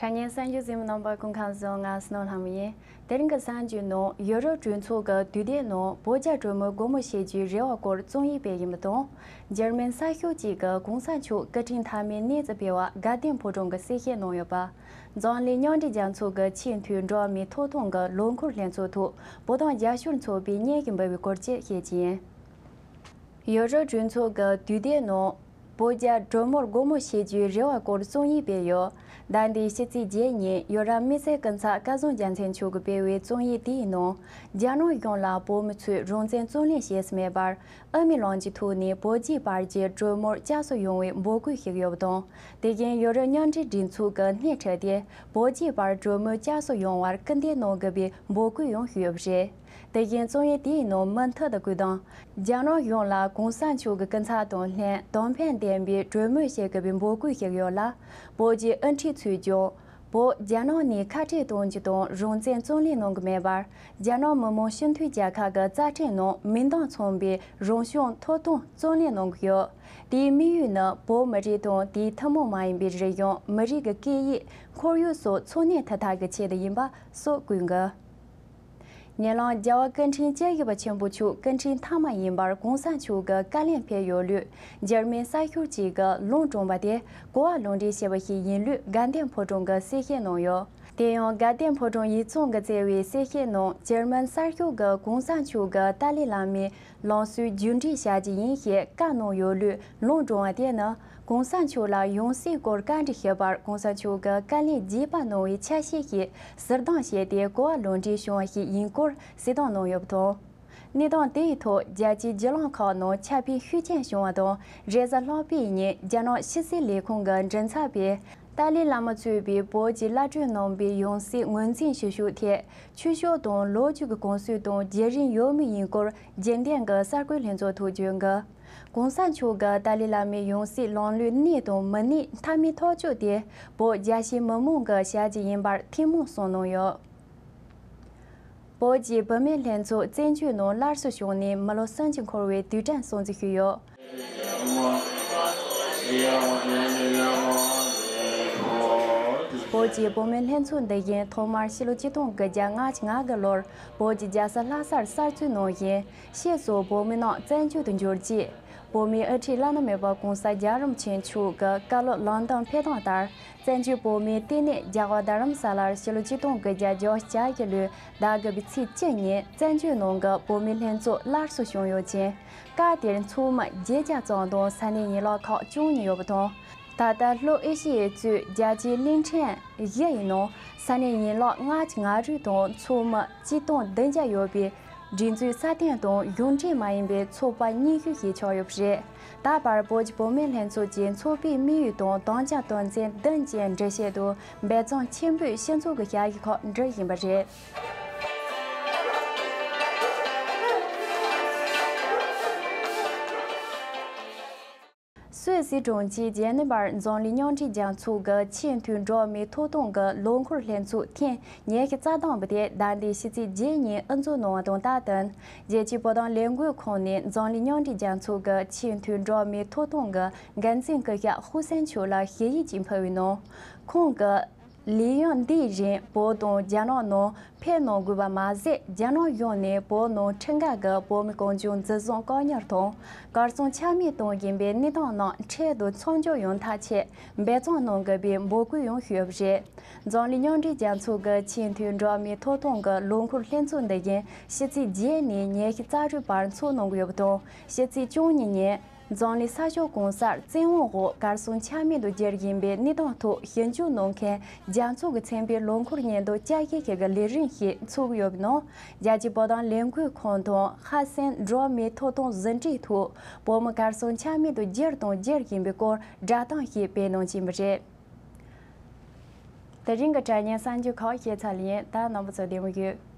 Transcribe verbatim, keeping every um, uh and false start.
དྲ་བརྙན་གསར་འགྱུར་གཟིགས་མོ་རྣམ་པ་སྐུ་ཁམས་བཟང་། ང་སྣོ་ལྷ་མོ་ཡིན། དེ་རིང་གི་གསར་འགྱུར་ནང་ཡུ་རོབ་གྲོས་ཚོགས་ཀྱི་དུས་དེབ་ནང་བོད་རྒྱ་གྲོས་མོལ་སྒོ་མོ་ཕྱེ་རྒྱུའི་རེ་བ་སྐོར་རྩོམ་ཡིག་སྤེལ་ཡིན་པ་དང་། འཇར་མན་གསར་ཤོག་ཅིག་གིས་གོང་ས་མཆོག་སྐུ་ཕྲེང་མཐའ་མའི་གནས་ཚུལ་སྤེལ་བ་དགའ་ལྡན་ཕོ་བྲང་གིས་གསལ་བཤད་གནང་ཡོད་པ། འཛམ་གླིང་མཉམ་འབྲེལ་རྒྱལ་ཚོགས་ཀྱི་ཆེས་མཐོའི་འགྲོ་བ་མིའི་ཐོབ་ཐང་གི་ལོ་འཁོར་ལྷན་ཚོགས་ཐོག་བོད་དོན་རྒྱབ་སྐྱོར་ཚོགས་པའི་སྙན་ཞུ་འབུལ་བའི་སྐོར་བཅས་བཤད་ཀྱི་ཡིན། ཡུ་རོབ་གྲོས་ཚོགས་ཀྱི་དུས་དེབ་ནང་བོད་རྒྱ་གྲོས་མོལ་སྒོ་མོ་ཕྱེ་རྒྱུའི་རེ་བ་སྐོར་རྩོམ་ཡིག་སྤེལ་ཡོད། ཟླ་འདིའི་ཕྱི་ཚེས་བརྒྱད་ཉིན་ཡུ་རོབ་དམིགས་བསལ་སྐུ་ཚབ་སྐལ་བཟང་རྒྱལ་མཚན་མཆོག་གིས་སྤེལ་བའི་རྩོམ་ཡིག་དེའི་ནང་། རྒྱ་ནག་གཞུང་ལ་བོད་མི་ཚོས་རང་བཙན་རྩོད་ལེན་བྱེད་ས་མེད་པར། དབུ་མའི་ལམ་གྱི་ཐོག་ནས་བོད་རྒྱའི་བར་གྱི་གྲོས་མོལ་བསྐྱར་གསོ་ཡོང་བའི་འབོད་སྐུལ་ཞུས་ཡོད་པ་དང་། དེ་བཞིན་ཡུ་རོབ་མཉམ་འབྲེལ་སྒྲིག་འཛུགས་ཀྱི་སྣེ་ཁྲིད་དེ། བོད་རྒྱའི་བར་གྲོས་མོལ་བསྐྱར་གསོ་ཡོང་བར་སྐུལ་འདེད་གནང་དགོས་པའི་འབོད་སྐུལ་ཡང་ཞུས་ཡོད་པ་རེད། དེ་བཞིན་རྩོམ་ཡིག་དེའི་ནང་མུ་མཐུད་དུ་སྐུལ་དང་། རྒྱ་ནག་གཞུང་ལ་གོང་ས་མཆོག་གི་སྐུ་ཚབ་དང་ལྷན་དོན་ཕན་ལྡན་པའི་གྲོས་མོལ་བྱེད་དགོས་པའི་འབོད་སྐུལ་ཞུས་ཡོད་ལ། བོད་ཀྱི་དབུ་ཁྲིད་ཚོས་ཀྱང་། བོད་རྒྱ་ནག་གཉིས་ཁ་བྲལ་གཏོང་རྒྱུ་དང་རང་བཙན་རྩོད་ལེན་གནང་གི་མེད་པར། རྒྱ་ནག་མི་དམངས་སྤྱི་མཐུན་རྒྱལ་ཁབ་ཀྱི་རྩ་ཁྲིམས་ནང་མི་འདང་མཚུངས་པའི་རང་སྐྱོང་ཐོབ་ཐང་རྩོད་ལེན་གནང་གི་ཡོད། དེའི་དམིགས་ཡུལ་ནི་བོད་མི་རིགས་དང་དེའི་ཐུན་མོང་མ་ཡིན་པའི་རིག་གཞུང་། མི་རིགས་ཀྱི་སྐད་ཡིག། ཁོར་ཡུག་སོགས་འཚོ་གནས་མཐའ་དག་གི་ཆེད་དུ་ཡིན་པ་སོགས་བཀོད་འདུག་ཉེ་ལམ་རྒྱལ་བ་སྐུ་ཕྲེང་བཅུ་བཞི་པ་ཆེན་པོ་མཆོག་སྐུ་ཕྲེང་མཐའ་མ་ཡིན་པར་གོང་ས་མཆོག་གི་བཀའ་ལན་ཕེབས་ཡོད་ལུགས་འཇར་མན་གསར་ཤོག་ཅིག་གིས་ལུང་དྲངས་པ་དེ་གོ་བ་ལོག་འགྲེལ་བྱས་པ་ཞིག་ཡིན་ལུགས་དགའ་ལྡན་ཕོ་བྲང་གིས་གསལ་བཤད་གནང་ཡོད། དེ་ཡང་དགའ་ལྡན་ཕོ་བྲང་ཡིག་ཚང་གིས་བསྩལ་བའི་གསལ་བཤད་ནང་འཇར་མན་གསར་ཤོག་གིས་གོང་ས་མཆོག་གི་ཏཱ་ལའི་བླ་མའི་ལམ་སྲོལ་རྒྱུན་འཁྱོངས་བྱ་རྒྱུ་ཡིན་ཞེས་བཀའ་གནང་ཡོད་ལུགས་ལུང་དྲངས་པ་དེ་ནི། གོང་ས་མཆོག་ལ་ཡང་སྲིད་སྐོར་བཀའ་འདྲི་ཞུས་པར་གོང་ས་མཆོག་གིས་བཀའ་ལན་རྒྱས་པ་གནང་བའི་ཆ་ཤས་ཤིག་ཟུར་ལྡང་བྱས་ཏེ་གོ་བ་ལོག་འགྲེལ་བྱུང་བ་ཞིག་ཡིན་སྐོར་གསལ་བསྒྲགས་གནང་ཡོད་པ་དང་། གནས་སྟངས་དེའི་ཐོག་རྒྱལ་སྤྱིའི་བརྒྱུད་ལམ་ཁག་ནང་ཁྱབ་སྤེལ་ཤུགས་ཆེན་བྱུང་བ་དང་། རེས་གཟའ་ལྷག་པའི་ཉིན་རྒྱ་ནག་ཕྱི་སྲིད་ལས་ཁུངས་ཀྱི་མགྲིན་ཚབ་པས་ཏཱ་ལའི་བླ་མ་གཙོས་པའི་བོད་ཀྱི་བླ་སྤྲུལ་རྣམ་པའི་ཡང་སྲིད་ངོས་འཛིན་ཞུ་ཕྱོགས་ཐད་ཆོས་ཕྱོགས་དང་ལོ་རྒྱུས་ཀྱི་གོང་ཚུལ་དང་བརྒྱུད་རིམ་ཡོད་མུས་ཡིན་སྐོར་རྒྱུན་ལྡན་གྱི་གསར་འགོད་ལྷན་ཚོགས་ཐོག་བརྗོད་འདུག་གོང་ས་མཆོག་གིས་ཏཱ་ལའི་བླ་མའི་ཡང་སྲིད་ལམ་ལུགས་གནས་དང་མི་གནས་མཐའ་མའི་ཐག་གཅོད་དེ་བོད་རྒྱ་ཆེའི་མི་མང་གི་བྱ་རྒྱུ་ཡིན་པར་ཐུགས་སྨོན་གསུངས་གནང་ཡོད། བོད་ཀྱི་བུད་མེད་ལྷན་ཚོགས་བཙན་བྱོལ་ནང་སླར་གསོ་བྱུང་ནས་མི་ལོ་སུམ་ཅུ་འཁོར་བའི་དུས་དྲན་སྲུང་བརྩི་ཞུས་ཡོད། བོད་ཀྱི་བུད་མེད་ལྷན་ཚོགས་འདི་བཞིན་ཐོག་མར་ཕྱི་ལོ་ཆིག་སྟོང་དགུ་བརྒྱ་ལྔ་བཅུ་ང་དགུ་ལོར་བོད་ཀྱི་རྒྱལ་ས་ལྷ་སར་གསར་འཛུགས་གནང་ཞིང་། ཕྱིས་སུ་བོད་མི་རྣམས་བཙན་བྱོལ་དུ་འབྱོར་རྗེས། བོད་མིའི་དབུ་ཁྲིད་བླ་ན་མེད་པ་༸གོང་ས་༸རྒྱལ་བ་རིན་པོ་ཆེ་མཆོག་གི་བཀའ་སློབ་ལམ་སྟོན་ཕེབས་སྟངས་ལྟར། བཙན་བྱོལ་བོད་མིའི་ལྟེ་གནས་རྒྱལ་བ་རྡ་རམ་ས་ལར་ཕྱི་ལོ་ཆིག་སྟོང་དགུ་བརྒྱ་བརྒྱད་ཅུ་གྱ་བཞི་ལོའི་ཟླ་དགུ་པའི་ཚེས་བཅུ་ཉིན་བཙན་བྱོལ་ནང་གི་བོད་མིའི་ལྷན་ཚོགས་སླར་གསོ་བྱུང་ཡོད་ཅིང་། སྐབས་དེར་ཚོགས་མི་བརྒྱད་བརྒྱ་ཙམ་དང་ས་གནས་ཡན་ལག་ཁག་བཅུ་གཉིས་ཡོད་པ་དང་། ད་ལྟ་ལྷོ་ཨེ་ཤི་ཡའི་གཙོས་རྒྱལ་སྤྱིའི་གླིང་ཕྲན་བཞི་ཡི་ནང་ས་གནས་ཡན་ལག་ལྔ་བཅུ་ང་དྲུག་དང་ཚོགས་མི་གཅིག་སྟོང་བདུན་བརྒྱ་ཡོད་པའི་སྒྲིག་འཛུགས་སྲ་བརྟན་དང་གཞུང་འབྲེལ་མ་ཡིན་པའི་ཚོགས་པ་ཉི་ཤུ་ཞིག་ཆགས་ཡོད་པ་རེད། ད་བར་བོད་ཀྱི་བུད་མེད་ལྷན་ཚོགས་ཀྱི་ཚོགས་པའི་དམིགས་ཡུལ་དང་དམ་བཅའ་དོན་ཚན་བདུན་ཅན་འགྲེལ་བཤད་དུ་འབད་བརྩོན་ཆེན་པོས་སྤྱི་ཚོགས་ཀྱི་བྱ་གཞག་ཁག་སྒྲུབ་བཞིན་པ་རེད། སུད་སི་གྲོང་ཁྱེར་ཇེ་ནེ་ཝར་འཛམ་གླིང་མཉམ་འབྲེལ་རྒྱལ་ཚོགས་ཀྱི་ཆེས་མཐོའི་འགྲོ་བ་མིའི་ཐོབ་ཐང་གི་ལོ་འཁོར་ལྷན་ཚོགས་ཐེངས་ཉི་ཤུ་རྩ་བདུན་པ་དེ་ཟླ་འདིའི་ཕྱི་ཚེས་བརྒྱད་ཉིན་དབུ་འཛུགས་གནང་བ་དང་སྟབས་བསྟུན། རྒྱལ་སྤྱིའི་བོད་དོན་ལས་འགུལ་ཁང་ནས་འཛམ་གླིང་མཉམ་འབྲེལ་རྒྱལ་ཚོགས་ཀྱི་ཆེས་མཐོའི་འགྲོ་བ་མིའི་ཐོབ་ཐང་གི་འགན་འཛིན་སྐུ་ཞབས་ཧུའུ་སན་མཆོག་ལ་ཞུ་ཡིག་ཅིག་ཕུལ་བའི་ནང་། ཁོང་གིས། ལས་ཡུན་འདིའི་རིང་བོད་དང་རྒྱ་ནག་ནང་ཕེབས་གནང་དགོས་པ་མ་ཟད། རྒྱ་ནག་གཞུང་ནས་བོད་ནང་ཁྲིམས་འགལ་གྱི་བོད་མི་གང་བྱུང་འཛིན་བཟུང་བཀག་ཉར་དང་གར་སོང་ཆ་མེད་གཏོང་བཞིན་པའི་གནས་སྟངས་རྣམས་འཕྲལ་དུ་མཚམས་འཇོག་ཡོང་ཐབས་ཆེད་འབད་བརྩོན་གནང་དགོས་པའི་འབོད་སྐུལ་ཡང་ཞུས་པ་རེད། འཛམ་གླིང་མཉམ་འབྲེལ་རྒྱལ་ཚོགས་ཀྱི་ཆེས་མཐོའི་འགྲོ་བ་མིའི་ཐོབ་ཐང་གི་ལོ་འཁོར་ལྷན་ཚོགས་འདི་བཞིན་ཕྱི་ཚེས་བརྒྱད་ནས་ཉི་ཤུ་རྩ་དྲུག་བར་འཚོགས་གནང་གི་ཡོད་པ་དང་། ཕྱི་ཚེས་བཅུ་གཉིས་ཉིན། འཛམ་གླིང་ས་ཕྱོགས་གང་སར་བཙན་དབང་འོག་གར་སོང་ཆ་མེད་དུ་གྱུར་བཞིན་པའི་གནས་སྟངས་ཐོག་ཞིབ་འཇུག་གནང་མཁན་རྒྱལ་ཚོགས་ཀྱི་ཚན་པའི་ལོ་འཁོར་ཉིན་དུ་བསྐྱར་ཞིབ་བྱེད་ཀྱི་ལས་རིམ་ཞིག་ཚོགས་ཀྱི་ཡོད་པའི་ནང་། རྒྱལ་སྤྱིའི་བོད་དོན་ལས་འགུལ་ཁང་དང་ཧ་སན་འགྲོ་བ་མིའི་ཐོབ་ཐང་ཟིན་བྲིས་ཐོག་བོད་མི་གར་སོང་ཆ་མེད་དུ་གྱུར་དང་འགྱུར་བཞིན་པའི་སྐོར་བསྒྲགས་གཏམ་ཞིག་སྤེལ་གནང་བཞིན་པ་རེད། དེ་རིང་གི་དྲ་བརྙན་གསར་འགྱུར་ཁག་བཤད་ཚར་ལ་ཡིན། ད་རྣམ་པ་ཚོ་བདེ་མོ་ཡོད།